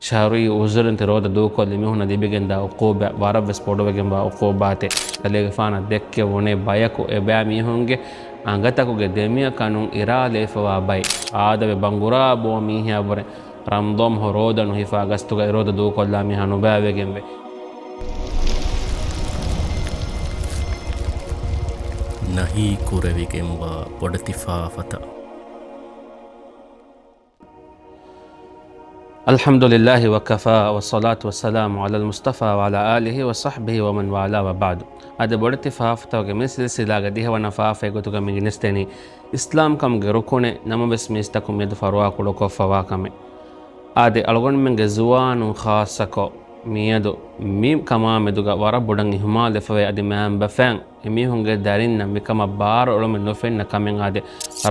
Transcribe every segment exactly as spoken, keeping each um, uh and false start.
ޝަރުޢީ އުޒުރުން ތި ރޯދަ ދޫކޮށްލި މީހުންނަށް ލިބިގެންދާ އުޤޫބާތް ވަރަށްވެސް ބޮޑުވެގެންވާ އުޤޫބާތެއް. ކަލޭގެފާނަށް ދެއްކެވުނޭ ބަޔަކު އެބައިމީހުންގެ އަނގަތަކުގެ ދެމިއަކަނުން އިރާލެވިފަވާ ބައެއް. އާދަވެ ބަނގުރާ ބޯ މީހާ ވުރެ ރަމްޟާން މަހު ރޯދަ ނުހިފާ ގަސްތުގައި ރޯދަ ދޫކޮށްލާ މީހާ ނުބައިވެގެންވޭ. ނަހީ ކުރެވިގެންވާ ބޮޑެތި ފާފަތައް. الحمد لله وكفى والصلاة والسلام على المصطفى وعلى آله وصحبه ومن والاه وبعد. އަދި ބޮޑެތި ފާފަތަކުގެ މި ސިލްސިލާގެ ދިހަވަނަ ފާފައެއް ގޮތުގަ މި ގެނެސްދެނީ އިސްލާމްކަމުގެ ރުކުނެއް ނަމަވެސް މީސްތަކުން މިއަދު ފަރުވާ ކުޑަކޮށްފަވާ ކަމެއް. އާދެ، އަޅުގަނޑުމެންގެ ޒުވާނުން ޚާއްޞަކޮށް މިއަދު މި ކަމާ މެދުގަ ވަރަށް ބޮޑަށް އިހުމާލުވެފަވޭ. އަދި މައިންބަފައިން އެމީހުންގެ ދަރިންނަށް މިކަމަށް ބާރުއެޅުމެއް ނުފެންނަ ކަމެއް އާދެ،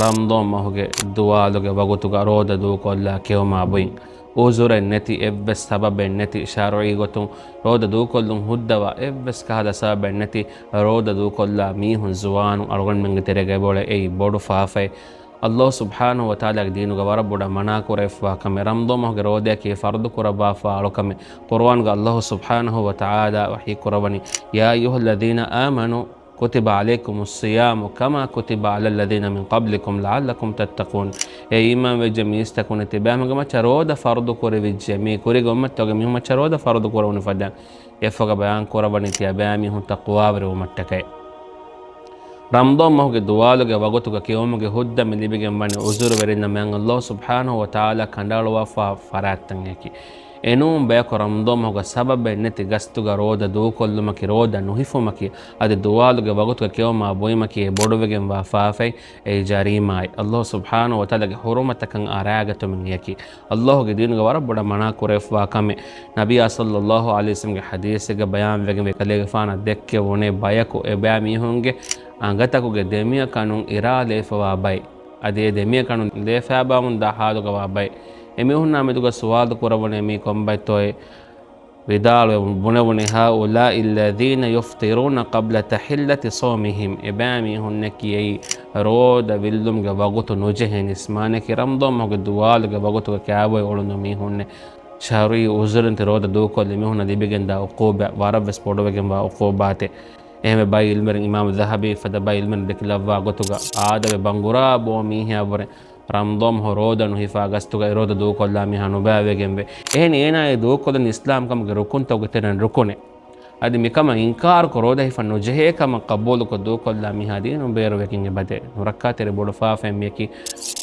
ރަމްޟާން މަހުގެ ދުވާލުގެ ވަގުތުގަ ރޯދަ ދޫކޮށްލާ ކެއުމާ ބުއިން. އުޒުރެއް ނެތި، އެއްވެސް ސަބަބެއް ނެތި، ޝަރުޢީ ގޮތުން ރޯދަ ދޫކޮށްލުން ހުއްދަވާ އެއްވެސް ކަހަލަ ސަބަބެއް ނެތި، ރޯދަ ދޫކޮށްލާ މީހުން ޒުވާނުން އަޅުގަނޑުމެންގެ ތެރޭގަ އެބައުޅޭ. އެއީ ބޮޑު ފާފައެއް. އައްލާހު ސުބްޙާނަހު ވަތަޢާލާގެ ދީނުގަ ވަރަށް ބޮޑަށް މަނާ ކުރެވިފަވާ ކަމެއް. ރަމްޟާން މަހުގެ ރޯދައަކީ ފަރުޟު ކުރައްވާފާ އަޅުކަމެއް. ޤުރުއާންގަ އައްލާހު ސުބްޙާނަހު ވަތަޢާލާ ވަޙީ ކުރައްވަނީ، يا أيها الذين آمنوا كتب عليكم الصيام كما كتب على الذين من قبلكم لعلكم تتقون. އޭ އީމާންވެއްޖެ މީސްތަކުން، ތިބާމެންގެ މައްޗަށް ރޯދަ ފަރުޟު ކުރެވިއްޖެ، މީ ކުރީގެ އުއްމަތްތަކުގެ މީހުން މައްޗަށް ރޯދަ ފަރުޟު ކުރެވުނު ފަދައިން. އެއަށްފަހުގަ ބަޔާން ކުރައްވަނީ ތިޔަބައިމީހުން ތަޤްވާވެރިވުމަށްޓަކައި. ރަމްޟާން މަހުގެ ދުވާލުގެ ވަގުތުގަ ކެއުމުގެ ހުއްދަ މި ލިބިގެން ވަނީ އުޒުރުވެރިންނަށް މާތް އައްލާހު ސުބްޙާނަހު ވަތަޢާލާ ކަނޑައަޅުވާފާ ފަރާތްތައް އެކި. އެނޫން ބަޔަކު ރަމްޟާން މަހުގަ ސަބަބެއް ނެތި ގަސްތުގަ ރޯދަ ދޫކޮށްލުމަކީ، ރޯދަ ނުހިފުމަކީ، އަދި ދުވާލުގެ ވަގުތުގަ ކެއުމާ ބުއިމަކީ އެ ބޮޑުވެގެންވާ ފާފައެއް. އެއީ ޖަރީމާއެއް. އައްލާހު ސުބްޙާނަހު ވަތަޢާލާގެ ޙުރުމަތަކަށް އަރާގަތުމެއް އެއަކީ. އައްލާހުގެ ދީނުގަ ވަރަށް ބޮޑަށް މަނާ ކުރެވިފަވާ ކަމެއް. ނަބިއްޔާ ޞައްލައްލާހު ޢަލައިހި ވަސައްލަމްގެ ޙަދީޘެއްގަ ބަޔާންވެގެންވޭ، ކަލޭގެފާނަށް ދެއްކެވުނޭ ބަޔަކު އެބައިމީހުންގެ އަނގަތަކުގެ ދެމިއަކަނުން އިރާލެވިފަވާ ބައެއް. އަދި އެ ދެމިއަކަނުން ލޭފައިބާވަމުންދާ ޙާލުގަ ވާ ބައެއް. އެމީހުންނާ މެދުގަ ސުވާލު ކުރައްވަނީ މީ ކޮންބައެއްތޯއޭ؟ ވިދާޅުވެ ބުނެވުނީ، هؤلاء الذين يفطرون قبل تحلة صومهم. އެބައިމީހުންނަކީ އެއީ ރޯދަ ވިއްލުމުގެ ވަގުތު ނުޖެހެނީސް، މާނައަކީ ރަމްޟާން މަހުގެ ދުވާލުގެ ވަގުތުގަ ކާބޮއި އުޅުނު މީހުންނޭ. ޝަރުޢީ އުޒުރުން ތި ރޯދަ ދޫކޮށްލި މީހުންނަށް ލިބިގެންދާ އުޤޫބާތް ވަރަށްވެސް ބޮޑުވެގެންވާ އުޤޫބާތެއް. އެހެންވެ ބައެއް ޢިލްމުވެރިން އިމާމު ޛަހަބީ ފަދަ ބައެއް ޢިލްމުވެރިން ދެކިލައްވާ ގޮތުގަ އާދަވެ ބަނގުރާ ބޯ މީހާ ވުރެ ރަމްޟާން މަހު ރޯދަ ނުހިފާ ގަސްތުގައި ރޯދަ ދޫކޮށްލާ މީހާ ނުބައިވެގެންވޭ. އެހެނީ އޭނާ އެ ދޫކޮށްލަނީ އިސްލާމްކަމުގެ ރުކުންތަކުގެ ތެރެއިން ރުކުނެއް. އަދި މިކަމަށް އިންކާރުކޮށް ރޯދަ ހިފަން ނުޖެހޭ ކަމަށް ޤަބޫލުކޮށް ދޫކޮށްލާ މީހާ ދީނުން ބޭރުވެގެން އެބަދޭ. ނުރައްކާތެރި ބޮޑު ފާފައެއް މިއަކީ.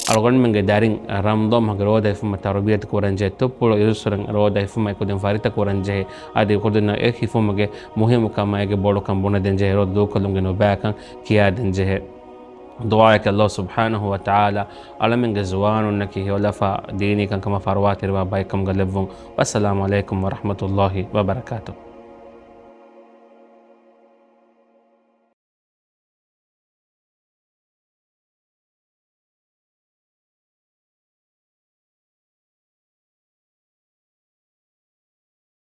އަޅުގަނޑުމެންގެ ދަރިން ރަމްޟާން މަހުގެ ރޯދަ ހިފުމަށް ތަރުބިޔަތު ކުރަންޖެހޭ، ތުއްޕުޅު އިރުއްސުރެން ރޯދަ ހިފުމަށް އެކުދިން ފަރިތަ ކުރަންޖެހޭ. އަދި އެކުދިންނަށް އެ ހިފުމުގެ މުހިއްމުކަމާއި އޭގެ ބޮޑުކަން ބުނެދޭންޖެހޭ، ރޯދަ ދޫކޮށްލުމުގެ ނުބައިކަން ކިޔާދޭންޖެހޭ. ދުޢާއެކޭ އައްލާހު ސުބްޙާނަހު ވަ ތަޢާލާ އަޅަމެންގެ ޒުވާނުންނަކީ ހެޔޮލަފާ ދީނީ ކަންކަމަށް ފަރުވާތެރިވާ ބައެއްކަމުގަ ލެއްވުން. ވައްސަލާމު ޢަލައިކުމް ވަރަޙްމަތުﷲި ވަބަރަކާތުހު.